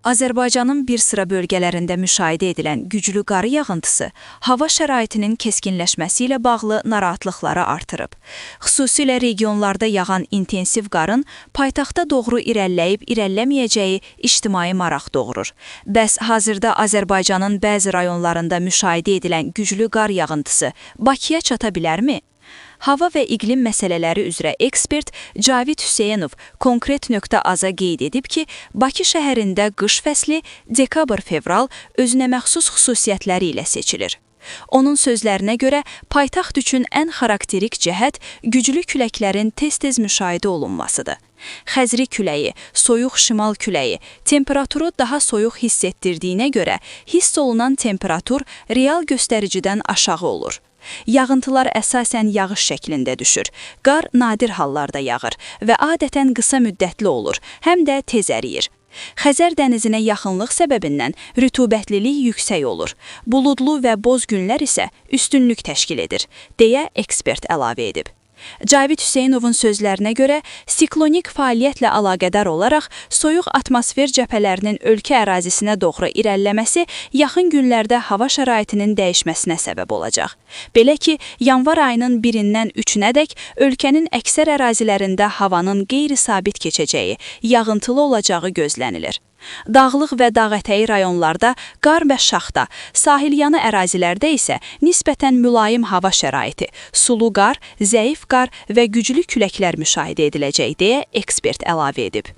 Azərbaycanın bir sıra bölgələrində müşahidə edilən güclü qar yağıntısı hava şəraitinin keskinləşməsi ilə bağlı narahatlıqları artırıb. Xüsusilə regionlarda yağan intensiv qarın paytaxta doğru irəliləyib irəliləməyəcəyi ictimai maraq doğurur. Bəs hazırda Azərbaycanın bəzi rayonlarında müşahidə edilən güclü qar yağıntısı Bakıya çata bilərmi? Hava və iqlim məsələləri üzrə ekspert Cavid Hüseynov Konkret.az-a qeyd edib ki, Bakı şəhərində qış fəsli dekabr-fevral özünəməxsus xüsusiyyətləri ilə seçilir. Onun sözlərinə görə, paytaxt üçün ən xarakterik cəhət güclü küləklərin tez-tez müşahidə olunmasıdır. Xəzri küləyi, soyuq şimal küləyi temperaturu daha soyuq hiss etdirdiyinə görə hiss olunan temperatur real göstəricidən aşağı olur. Yağıntılar əsasən yağış şəklində düşür. Qar nadir hallarda yağır və adətən qısa müddətli olur, həm də tez əriyir. Xəzər dənizinə yaxınlıq səbəbindən rütubətlilik yüksək olur. Buludlu və boz günlər isə üstünlük təşkil edir, deyə ekspert əlavə edib. Cavid Hüseynovun sözlərinə görə, siklonik fəaliyyətlə əlaqədar olaraq soyuq atmosfer cəbhələrinin ölkə ərazisinə doğru irəliləməsi yaxın günlərdə hava şəraitinin dəyişməsinə səbəb olacaq. Belə ki, yanvar ayının 1-dən 3-ünədək ölkənin əksər ərazilərində havanın qeyri-sabit keçəcəyi, yağıntılı olacağı gözlənilir. Dağlıq və dağətəyi rayonlarda qar və şaxta, sahilyanı ərazilərdə isə nisbətən mülayim hava şəraiti, sulu qar, zəif qar və güclü küləklər müşahidə ediləcək deyə ekspert əlavə edib.